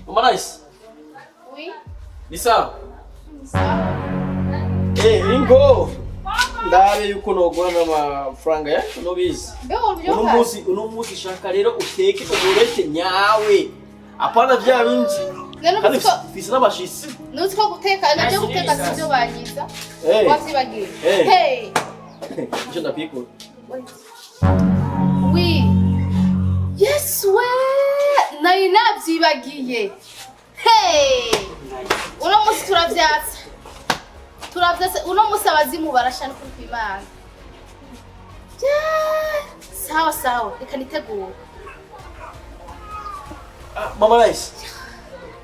Mama Nice. Oui. Ni sawa? Sawa. Ingo. Ndabe yuko nogura n'amafaranga ya nubizi. Mbega uburyo Uno munsi, uno munsi shaka rero uteke umurete nyawe. Apana vya bindi. None Kandi uzi ko ufise n'abashitsi. nuzi ko guteka nabyo guteka sibyo banyiza. Wavyibagiye. Hey. Icyo ndakwikura. Oui. Yes we. Nari navyibagiye. Hey. Uno munsi turavyatsa. Turavyatsa. Uno munsi abazimu barashana kuri kw'Imana. Yeah. Sawa sawa, reka nitegure. Ah, Mama Nice.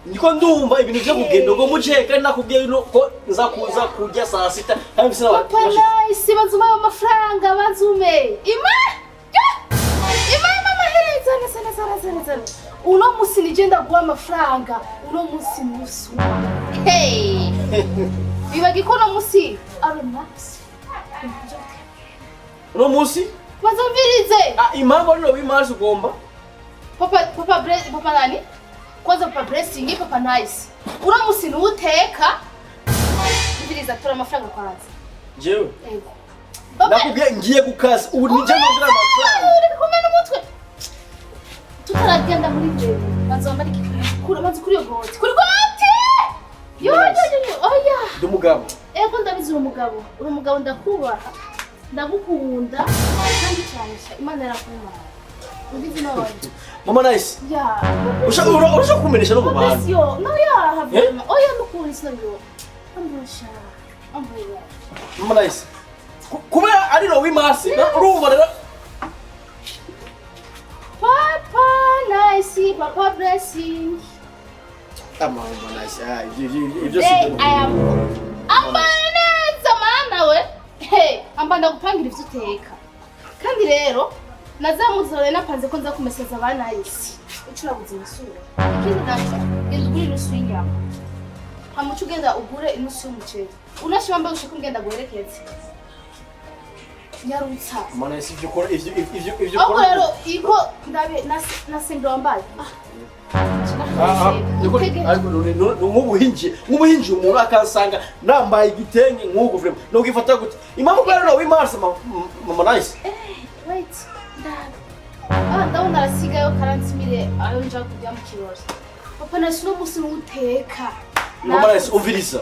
Niko ndumva ibintu vyo kugenda ngo muce kandi nakubwiye no ko nza kuza kurya saa sita kandi mfise Papa n'abashitsi. Nice, bazume ayo mafaranga bazume. Ima! Ya! Ima ima mahera zana zana zana zana zana. Uno musi nije ndaguha amafaranga. Uno musi musuma. Hey! Bibagi ko uno musi ari max. Uno munsi Bazumvirize. ah, impamvu ari no w'imansi ugomba Papa papa bre, papa nani? Kwanza papa Blessing, papa Nice. Uno musi nuwuteka. Umviriza tora amafaranga kwanza. jewe Ego. Papa nakubwiye ngiye ku kazi ubu nije nongera amafaranga. Uri kumena umutwe. Tutaragenda muri mbere. Banza wambare kura banza kuri iyo goti. Kuri goti! Yo yo yo yo. Oya. Ndi umugabo. Ego ndabizi uri umugabo. Uri umugabo ndakubaha. Ndagukunda kandi cyane sha Imana yarakubaha. Ubizi none. Mama Nice. Ya. Usha urusha kumenesha no mu bantu. Bless yo. No ya vraiment. Oya nukuri sinabiyo. Ambusha. Ambusha. Mama Nice. Kubera ari no w'imansi urumva rero Papa Nice, Papa Blessing. Ah, Mama Nice. Ah, ivyo Hey, si I am ambara neza mana we. Hey, amba ndagupangira ivyo uteka. Kandi rero nazamuzore napanze ko nza kumeseza abana isi. Ucurabuza imisura. Ikindi naco, genda ugure inusu y'inyama. Hama uce ugenda ugure inusu y'umuceri. Unashima mbaye ushaka ngenda guherekeze. Nyarutsa. Mama Nice ivyo ukora ivyo Ahubwo ukora. rero iko ndabe nasenge wambaye. Ah. Ah, ah, ariko nk'ubuhinji umuntu akansanga nambaye igitenge nk'uku vraiment nogifata gute impamvu kubera no w'imansi Mama Nice. Wait, ndabe. Ah, ndabona arasigayo karansimire ayo nja kujya mu kirori. Papa nasi uno munsi nuwuteka. Mama Nice umviriza.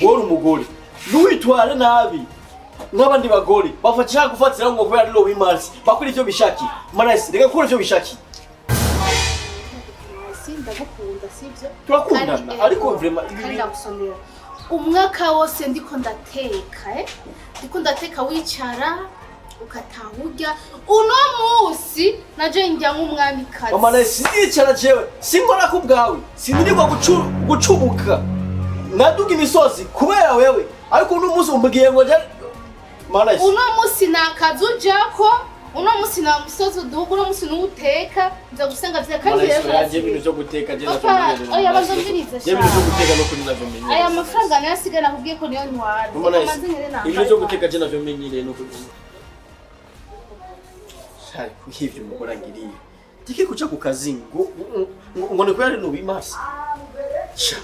Wowe uri umugore. Ntiwitware nabi. Nk'abandi bagore bafasha gufatira ngo kubera ari no w'imansi bakora ivyo bishakiye. Mama Nice reka gukora ivyo bishakiye. Si ndagukunda sibyo? Turakundana, Kandi, ariko vraiment kandi ndagusomera. Umwaka wose ndiko ndateka, eh? Ndiko ndateka wicara ukataha urya. Uno munsi naje njya nk'umwamikazi. Mama Nice sindicara jewe sinkora ku bwawe sindirirwa gucubuka naduga imisozi kubera wewe ariko uno munsi umbwiye ngo nje Mama Nice Uno munsi nta kazi ujako, uno munsi nta musozi uduga, uno munsi nuwuteka, nza gusanga vya Mama kandi Nice rero oya, je ibintu vyo guteka je Papa, oya, banza umbwirize je ibintu sha. vyo guteka no kuri navyo menyereye. Aya mafaranga nayo asigaye nakubwiye ko niyo ntwara. Mama Reka Nice manze nkere nambare ibintu vyo kwanza. guteka je navyo menyereye no kuri Shari kuhivyo umugore angiriye tike kuja ku kazi ngo ni kubera ari nubimaso sha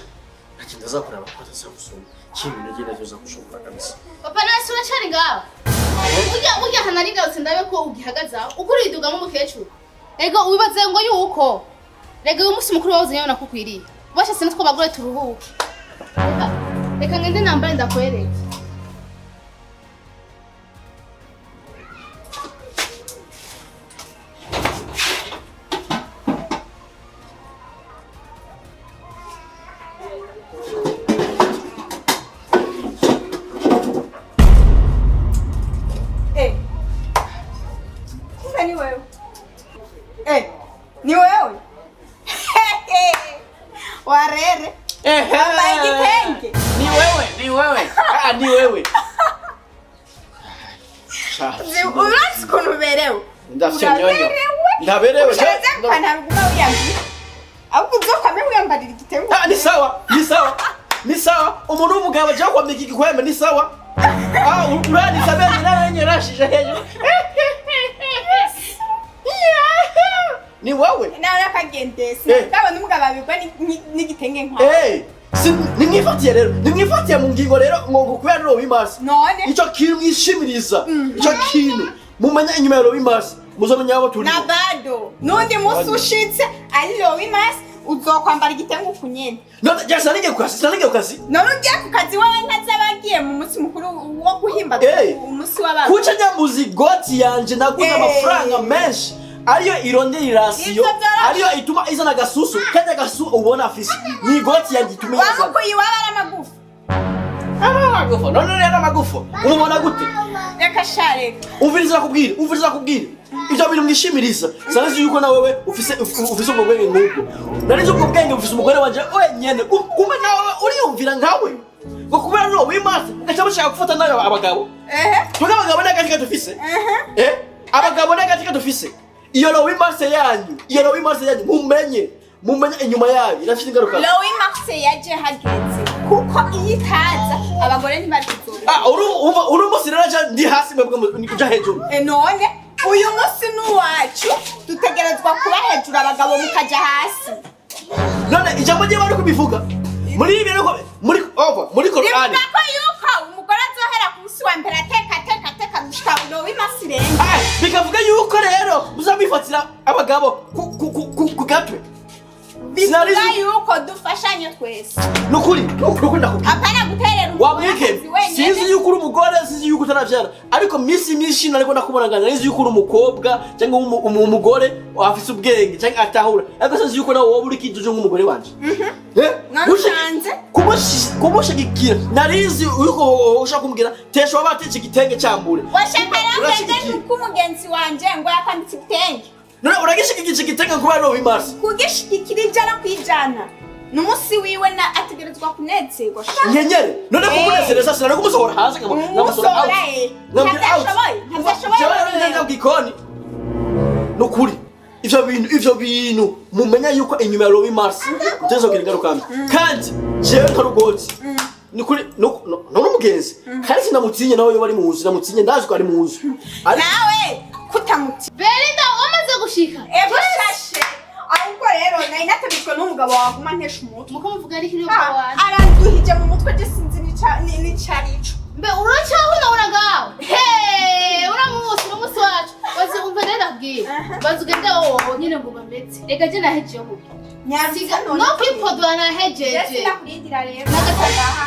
nagenda azakuraba ko atazagusoma kintu nagiye navyo zagushobora kabisa. Papa nasi uracari ngaho. Urya urya hanari ngarutse ndabe ko ugihagaze aho. Uko uriduga nk'umukecuru. Ego wibaze ngo yuko. Rega uyu munsi mukuru wawe nyabona kukwiriye. Bashatse natwo bagore turuhuke. Reka reka ngende nambare ndakwereke. Eh. Kumbe ni wewe. Eh, ni wewe. Warere. Wambaye igitenge. Ni wewe, ni wewe. Ah, ni wewe. Urazi ukuntu uberewe. Ndafite nyonyo. Uraberewe. Ndaberewe. Ushatse ipantaro uguma wiyambira. Ahubwo uzokwame wiyambarira igitenge. Ah, ni sawa, ni sawa. Ni sawa. Umuntu w'umugabo aje kwambika igikwembe ni sawa. Ah, uranisa bene naranye rashije hejuru. Ni wewe. Nawe nakagendese. Eh. Ndabona umugabo abigwa n'igitenge nkawe. Eh, nimwifatiye rero, nimwifatiye mu ngingo rero ngo kubera ari huit mars. None Ico kintu mwishimiriza, ico kintu mumenya inyuma ya huit mars, muzomenya abo turi. Na bado n'undi munsi ushitse ari le huit mars uzokwambara igitenge uku nyene. None je sinarigiye ku kazi, sinarigiye ku kazi. None ugiye ku kazi wowe ntazabagiye mu munsi mukuru wo guhimbaza Eh. umunsi w'abagore. Kuca nyambuza igoti yanje naguze Eh. amafaranga menshi, ariyo irondera irasiyo, Ivyo vyoroshe. ariyo ituma izana agasusu kandi agasusu ubona afise ni igoti yanje ituma izana. Wamukuye iwabo ari amagufa. Amagufa none rero amagufa umubona gute? Reka sha, reka. Umviriza kubwira, umviriza kubwira, ivyo bintu mwishimiriza, sanazi yuko na wewe ufise ubwo bwenge nk'ubwo narizi, ubwo bwenge ufise umugore wanje wenyene. Kumbe nawe uriyumvira nkawe ngo kubera no wimase ugaca mushaka gufata nayo abagabo. Ehe. Twebwe abagabo n'agace dufise. Ehe. Abagabo n'agace dufise. Iyo le huit mars yanyu, iyo le huit mars yanyu, mumenye inyuma yayo irafite ingaruka. Le huit mars yaje hageze kuko iyo itaza abagore ntibari kuzoba. Ah, uru umva uru munsi rero aja ndi hasi, mwebwe ni kuja hejuru. None uyu munsi ni uwacu, dutegerezwa kuba hejuru, abagabo mukaja hasi. None ijambo rye bari kubivuga muri ibi rero muri over muri Qur'ani. Rivuga ko yuko umugore azohera ku munsi wa mbere ateka, ateka, ateka gushika le huit mars irenga. Ah, bikavuga yuko rero muzabifatira abagabo ku gatwe. Bivuga Sinarizi- yuko dufashanye twese. Nukuri, nukuri ndakubwira. Apana guterera umugore Wamwike akazi wenyene. sinzi yuko uri umugore, sinzi yuko utaravyara, ariko minsi myinshi nariko ndakubona ngana nzi yuko uri umukobwa cyangwa umugore afise ubwenge cyangwa atahura, ariko sinzi yuko nawe woba uri kijuju nk'umugore wanje. Eh? None usanze? Kumushigikira narizi yuko ushaka kumbwira tesha waba atetse igitenge cyambure. Washaka rero ngende Urashigikiye. nuko umugenzi wanje ngo yakwambitse igitenge. None uragishigikiye igitenge kuba ari huit mars? Kugishigikira 100% ni umunsi wiwe na ategerezwa kunezerwa. Nyenyere none Eh. kumunezereza sinari kumusohora hanze nkamusohora out. Umusohora, eh. Nkamubwira out. Ntavyashoboye, ntavyashoboye Jewe rero wewe. njya mu gikoni. Nukuri ivyo bintu mumenya yuko inyuma ya le huit mars utazogira ingaruka mbi, kandi jewe nka Rugoti nukuri none umugenzi kandi sinamutinye, nawe yoba ari mu nzu namutinye, ndazi ko ari mu nzu. Nawe kutamuti. Belinda, wamaze gushika? Ego shashe, ahubwo rero nari nategetswe n'umugabo waguma ntesha umutwe. Muko muvuga ari kiri Ah, wanjye. aranduhije mu mutwe, je sinzi n'icarico. Mbe uracyahunahuna ngawe? He, uramusi n'umunsi wacu bazi. Umva rero ndakubwira, bazi ugende wowe nyine ngo bameze. Reka je nahejeje ubu. Nyarusa none. No kwipodora nahejeje. Je sinakurindira rero.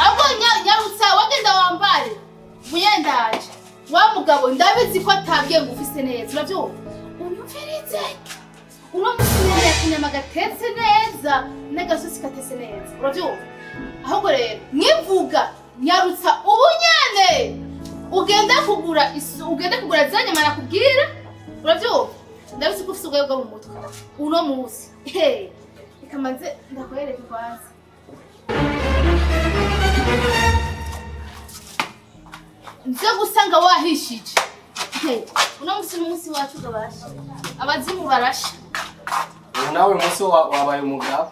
Ahubwo nyarutsa wagenda wambare muyendaje. Wa mugabo ndabizi ko atabwiye ngo ufise neza, urabyumva? Unyumvirize, uno musi nende akanyama gatetse neza n'agasosi gatetse neza, urabyumva? Ahubwo rero mwivuga, nyarutsa ubu nyene ugende kugura ugende kugura za nyama nakubwira, urabyumva? Ndabizi ko ufise ubwayo bwo mu mutwe uno musi. Hey, reka manze ndakwereke kwanza. Nze gusanga wahishije. Hey, uno musi n'umunsi wacu gabasha, abazimu barasha. Ubu nawe umunsi wabaye umugabo.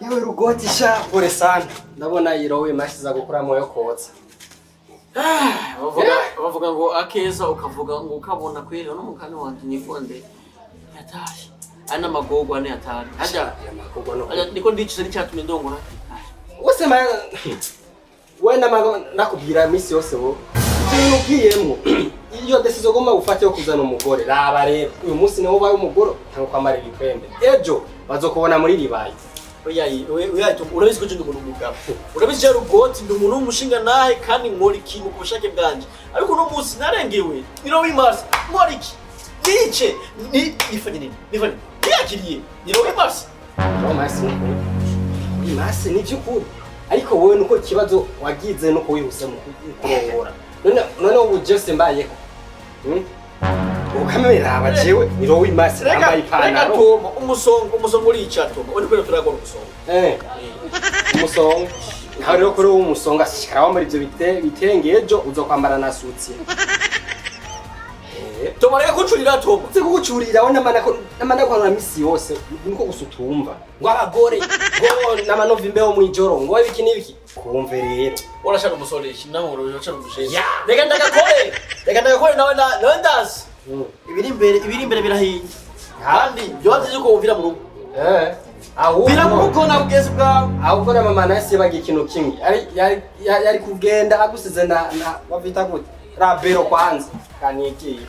Yewe Rugoti sha, pole sana. Ndabona irowe mashiza gukura yo kotsa. Bavuga ngo akeza ukavuga ngo ukabona kwera no mukani wanje nifonde yataye ari n'amagorwa ane yataye hajya. Amakogwa no. Hajya niko ndicuza n'icyatumye ndongora. Wose ma we namago nakubwira iminsi yose wo. Ibyo ugiyemwo. Iyo décision ugomba gufata yo kuzana umugore. Raba rero, uyu munsi niwo ubaye umugore, tanga kwambara ibikwembe. Ejo bazokubona muri ribaye. Oya oya, urabizi ko je ndi umuntu w'umugabo, urabizi je Rugoti ndi umuntu w'umushinga nahe kandi nkora ikintu ku bushake bwanje, ariko uno munsi narengewe ni le huit mars. Nkora iki? Nice ni nifanye nini? Nifanye niyakiriye ni le huit mars. No masi nukuri. Uri masi ni by'ukuri. Ariko wowe nuko ikibazo wagize nuko wihuse mu kurongora. None ubu Jose mbayeho. Ukamera aba jewe ni le huit mars nambaye Reka ipantaro. Toma umusongo urica. Toma, uriko turakora umusongo. Umusonga. Nawe rero kuri uwo musonga shikara wambara ivyo bitenge, ejo uzokwambara na soutien. Toma, reka kuncurira, Toma. Uze kugucurira we namana ko misi yose niko gusa utumva ngo abagore ngo namanova imbeho mwijoro ngo ibiki n'ibiki, kumve rero. Urashaka umusoresha nawe urashaka umushinga. Reka ndagakore nawe nawe ndazi. Ibiri imbere birahiye. Kandi byoba byiza ko wumvira mu rugo. Eh, ahubwo Vira mu rugo na bugezi bwawe. Ahubwo na mama nahise yibaga ikintu kimwe, yari kugenda agusize na bavita gute rabero kwanza kanigiye.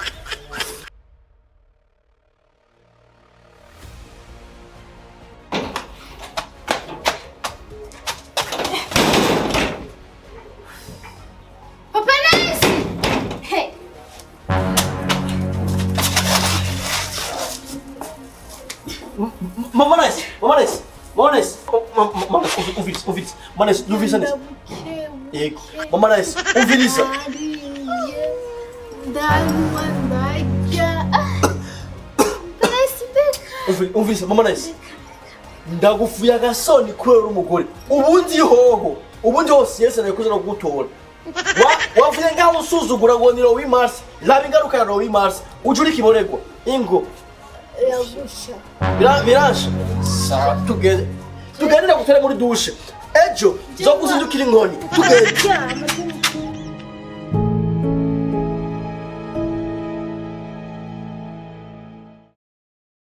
Papa Nice! Hey. Mama Nice, Mama Nice, Mama Nice, Mama Nice, umviriza, umviriza, Mama Nice, numviriza neza. Yego, Mama Nice, umviriza. Ndariye, ndanywa, ndarya. Ah, Nice mbega. Umviriza, Mama Nice. Ndagufuye agasoni kubera uri umugore. Ubundi hoho, ubundi hose Yesu arikuza no kugutora. Wavuye ngaho usuzugura ngo ni Rowi Mars, laba ingaruka ya Rowi Mars, uje uri kiboregwa. Ingo, Yagusha. Birasha. Sawa, tugende. Tugende ndagutera muri dushe. Ejo, zo kuzindukira inkoni. Tugende. Ndaryama.